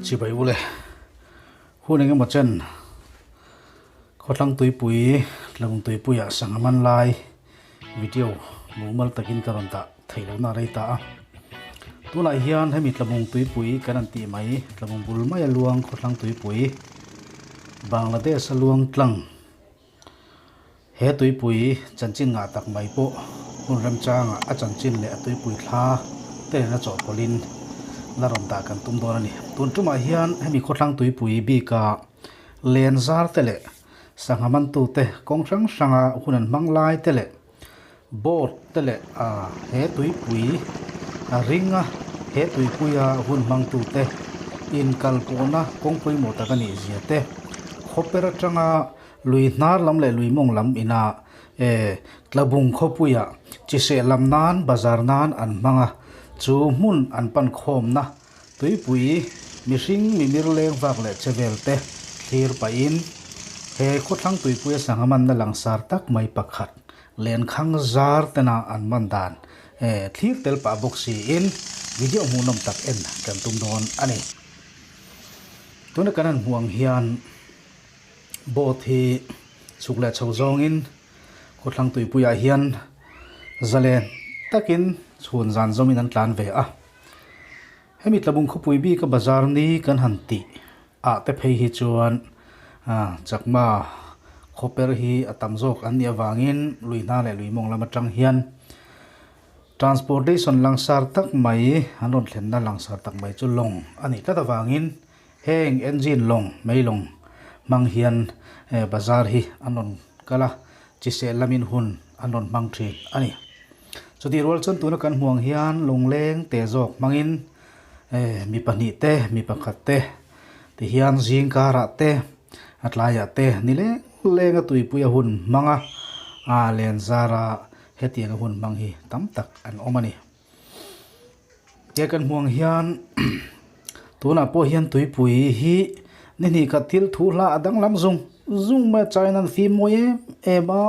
Chibai ule hun engemaw chen khawthlang tuipui tlangum tuipuiah sangha man lai video mumal takin ka rawn dah theih lohna a rei ta a. Tunah hian hemi tlabung tuipui kan han tih mai tlabung bul maia luang khawthlang tuipui Bangladesh a luang tlang He tuipui chanchin ngah tak mai pawh hun remchangah a chanchin leh a tuipui thla te nena chawhpawlhin la rawn dah kan tum dawn a ni. Tun tumah hian hemi khawthlang tuipui bika len zar te leh sangha mantute kawng hrang hranga hun an hmang lai te leh boat te leh he tuipui a ringa he tuipuia hun hmangtute inkalpawhna kawng pawimawh tak a nih zia te khawper atanga Lui hnar lam leh lui mawng lam ina e Tlabung khawpuia chiseh lam nan bazar nan an hmang a, chu hmun an pan khawmna tuipui mihring mimir leng vak leh che vel te thlir pahin he khawthlang tuipuia sangha manna langsar tak mai pakhat lenkhang zar tena an man dan e thlir tel pah bawk siin video hmuhnawm tak en kan tum dawn a ni. Tuna kan han hmuh ang hian. Boat hi chhuk leh chho zawngin khawthlang tuipuiah hian zalen takin chhun zan zawmin an tlan ve a. Hemi Tlabung khawpui bika bazar ni kan han tih ah te phei hi chuan Chakma khawper hi a tam zawk an nih avangin lui hna leh lui mawng lam atang hian transportation langsar tak mai an rawn thlenna langsar tak mai chu lawng a nih tlat avangin Heng engine lawng, mei lawng hmang hian bazar hi an rawn kal a, chisel lamin hun an rawn hmang thin a ni. Chutih rual chuan tuna kan hmuh ang hian lungleng te zawk hmangin mi pahnih te, mi pakhat te ti hian zing karah te, a tlaiah te ni leng leng a tuipui a hun hmang a, a len zara hetianga hun hmang hi tam tak an awm a ni. He kan hmuh ang hian tunah pawh hian tuipui hi ni hnih khat thil thu hla a danglam zung zung mai a China an fim mawi em em a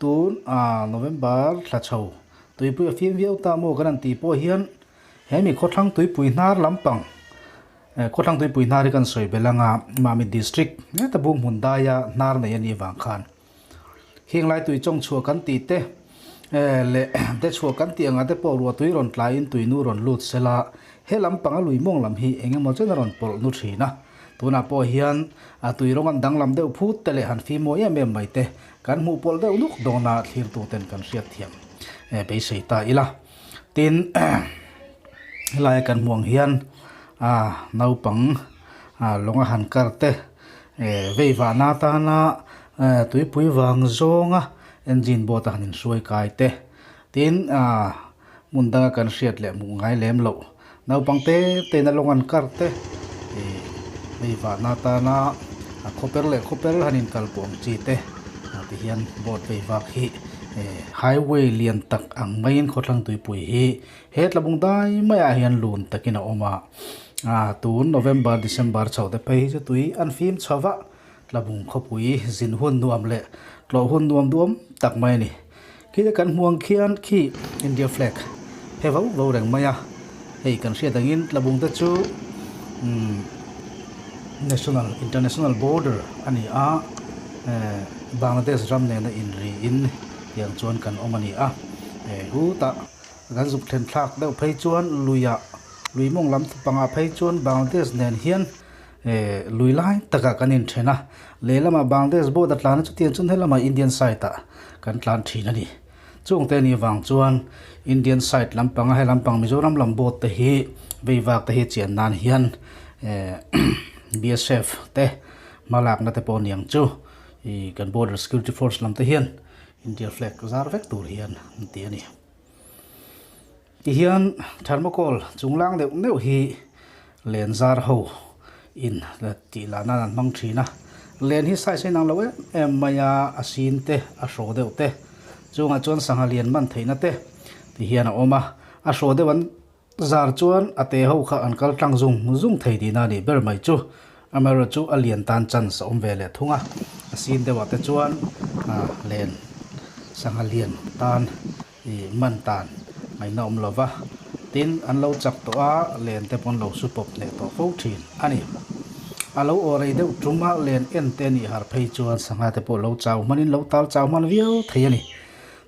tun ah November thla chho tuipui a fim viau ta maw kan han tih pawh hian he mi khawthlang tuipui hnar lampang eh khawthlang tuipui hnar hi kan sawi belh anga Mamit district heta bung hmun daia hnar nei a nih avang khan. Heng lai tui chawng chhuah kan tih te leh te chhuah kan tih anga te pawh ruah tui rawn tlaiin tui nu rawn lut sela he lam panga lui mawng lam hi eng emaw chen a rawn pawlh nu thin a. Tunah pawh hian a tui rawng an danglam deuh phut te leh han fim mawi em em mai te kan hmuh pawlh deuh nuk dawn a thlirtu ten kan hriat thiam beisei ta ila. Tin helai kan hmuh ang hian naupang lawnga han kar te Vei vahna atana tuipui vang zawnga engine boat a han inhruai kai te tin hmun danga kan hriat leh hmuh ngai lem loh naupang te te in a lawng an kar te vei vahna atana khawper leh khawper han inkal pawh ang chi te ti hian boat vei vak hi highway lian tak ang maiin khawthlang tuipui hi he tlabung dai maiah hian lun takin a awm a. Ah tun November December chho te phei hi chu tui an fim chho va, Tlabung khawpui zin hun nuam leh tlawh hun nuam duam tak mai a ni. Khi te kan hmuh ang khian khi India flag he vo vo reng mai a, hei kan hriat angin Tlabung te chu umm national international border a ni a, eh Bangladesh ram nena inriin tiang chuan kan awm a ni a, eh hutah kan zuk thlen thlak deuh phei chuan luiah Lui mawng lam pangah phei chuan Bangladesh nen hian lui lai takah kan inthen a, lehlamah Bangladesh border tlan a chutiang chuan helamah Indian side ah kan tlan thin a ni. Chungte anih vang chuan Indian side lampanga he lampang Mizoram lam boat te hi vei vak te hi chian nan hian BSF te hmalakna te pawh aniang chu ih kan border security force lam te hian India flag zar vek tur hian an ti a ni. Tihian thermocol chunglang deuh deuh hi len zar ho in tih lah nan an hmang thin a, len hi size a inang lo em em mai a, a sin te a hraw deuh te chungah chuan sangha lian man theihna te tihian a awm a, a hraw deuh an zar chuan a te ho kha an kal tlang zung zung thei tihna a nih ber mai chu, amaherawhchu a lian tan chance a awm ve leh thung a, a sin deuhah te chuan len sangha lian tan. Ih man tan ngaihna awm lo va, Tin, an lo chak tawh a, len te pawn lo su pawp hneh tawh fo thin a ni. A lo aw rei deuh tum a, len en te nih har phei chuan sangha te pawh lo chau hmanin lo tal chau hman viau thei a ni.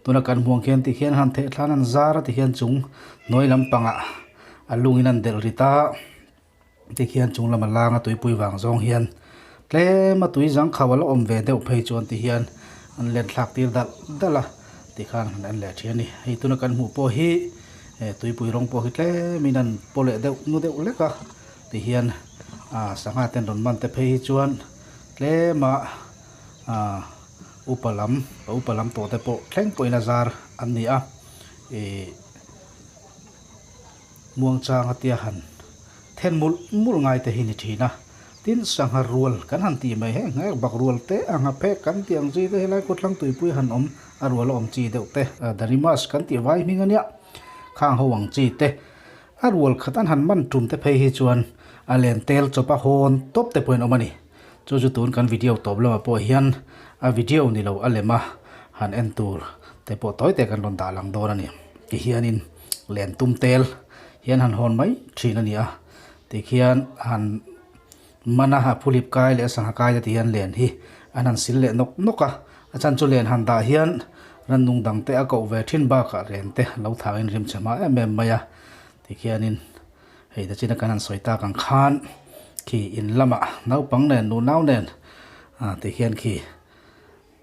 Tuna kan hmuang khian ti khian han theh thlan an zar a ti khian chung hnuai lampangah a lungin an delh rit a. Tikhian chung lama langa tuipui vang zawng hian tlema tui zangkhau a la awm ve deuh phei chuan tihian an len thlak tir dalh dalh a tikhan han en leh thin a ni. Hei tuna kan hmuh pawh hi tuipui rawng pawh hi tlemin an paw leh deuh nu deuh lek a tihian ah sangha ten rawn man te phei hi chuan tlema ah upa lam a upa lam tawh te pawh thleng pawhin a zar an ni a ih. Muangchang atia han then mulh mulh ngai te hi ni thin a, tin sangha rual kan han tih mai heng heng bak rual te a ngha phek kan tih ang chi te helai khawthlang tuipui han awm a rual a awm chi deuh te Darimas kan tih vai hming ania khang ho ang chi te a rual khat an han man tum te phei hi chuan a len tel chawp a hawn tawp te pawhin awm a ni. Chu chu tun kan video tawp lamah pawh hian a video ni lo a lem a han en tur te pawh tawi te kan rawn dah lang dawn a ni. Tihianin len tum tel hian han hawn mai thin a ni a, tikhian han man a, a phulip kai leh a sangha kai te tihian len hi an han sil leh nawk nawk a, a chhan chu len han dah hian rannung dang te a koh ve thin bakah ren te lo thangin rim chhe hma em em mai a, tikhianin. Hei te china kan han sawi tak ang khan khi in lamah naupang nen nu nau nen ah ti hian khi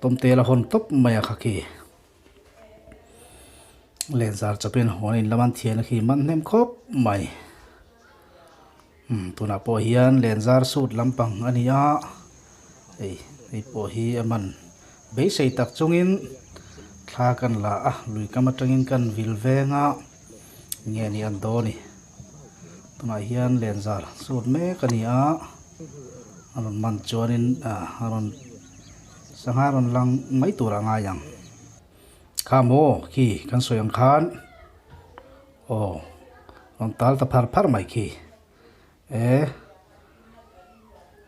tawmte la hawn tawp mai a kha khi len zar chawpin hawn in lama an thian a khi man hnem khawp mai umm tunah pawh hian len zar sut lampang a ni a hei hei pawh hi a man beisei tak chungin thla kan la a lui kam atangin kan vil veng a. Nge ni an dawn i tunah hian lenzar sut mek a ni a a rawn man chuanin ah a rawn sangha rawn lang mai tur a ngai ang kha maw khi kan sawi ang khan aw rawn tal ta phar phar mai khi e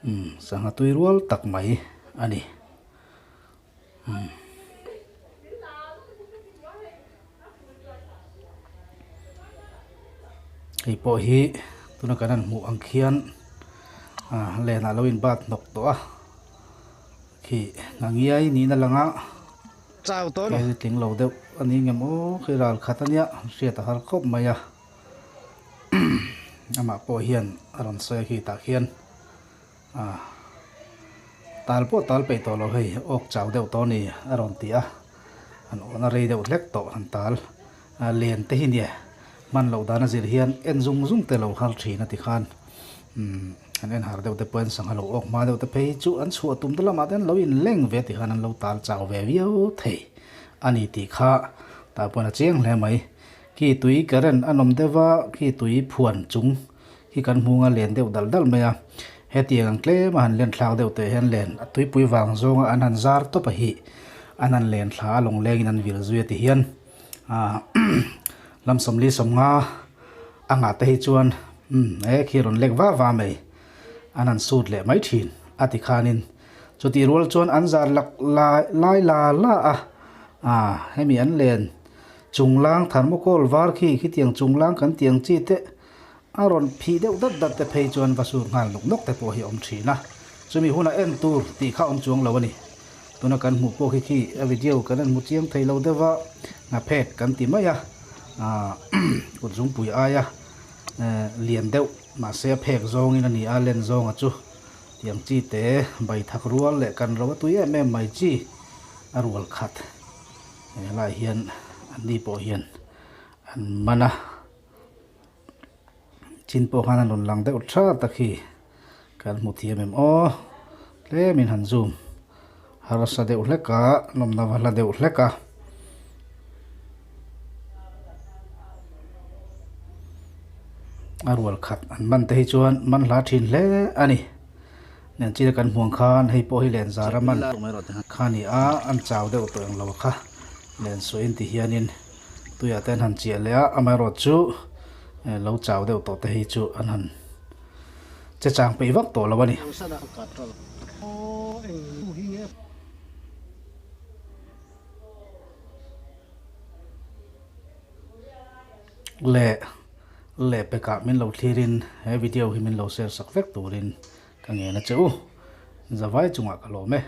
umm sangha tui rual tak mai a ni. Hei pawh hi tuna kan han hmuh ang khian ah lenah lo in bat hnawk tawh a khi a ngiai niin a lang a hei tling lo deuh a ni ngem aw khi ral khat a nia hriat a har khawp mai a amah pawh hian a rawn sawi a khi tah khian. Ah, tal pawh tal peih tawh lo hei, awk chau deuh tawh a ni a rawn ti a, an awhna rei deuh hlek tawh han tal. Ah, len te hi nia, hman loh dan a zir hian en zung zung te lo har thin a ti khan, umm, an en har deuh te pawhin sangha lo awk hma deuh te phei chu an chhuah tum te lamah te an lo inleng ve ti khan an lo tal chau ve viau thei a ni tih kha tah pawhin a chiang hle mai. Khi tui current a nawm deuh va, khi tui phuan chung hi kan hmung a len deuh dal dal mai a, hetiang ang tlem a han len thlak deuh teh hian len a tuipui vang zawnga an han zar tawp a hi an han len thla a lawng lengin an vil zui a ti hian ah lam sawmli sawmnga a ngah te hi chuan umm he khi rawn lek va va mai an han sut leh mai thin a ti khanin chutih rual chuan an zar lak lai lai la la a ah hemi an len chunglang thermocol var khi khitiang chunglang kan tiang chi te. A rawn phih deuh dat dat te phei chuan va sur nghal nawk nawk te pawh hi a awm thin a, chumi huna en tur tih kha awm chuang lo a ni. Tuna kan hmuh pawh khi khi a video kan en hmu chiang thei lo deuh a, hnaphek kan ti mai a, aah kut zungpui aia lian deuh mahse a phek zawngin a ni a, len zawnga chu tiang chi te bai thak rual leh kan ro a tui em em mai chi a rual khat helai hian an ni pawh hian an man a. Chin pawh khan a rawn lang deuh tha tak hi kan hmu thiam em aw tlemin han zoom harsa deuh hlek a nawmna va hla deuh hlek a. A rual khat an man te hi chuan man hla thin hle a ni nen china kan hmuang khan hei pawh hi len zar a man kha ni a an chau deuh tawh englo kha len suahin ti hianin. Tuiah te an han chiah leh a, amaherawh chu lo chau deuh tawh te hi chu an han che chang peih vak tawh lo a ni. Le. Lehpekah min lo thlirin he video hi min lo share sak vek turin ka ngen a che u. Zavai chungah ka lawm e.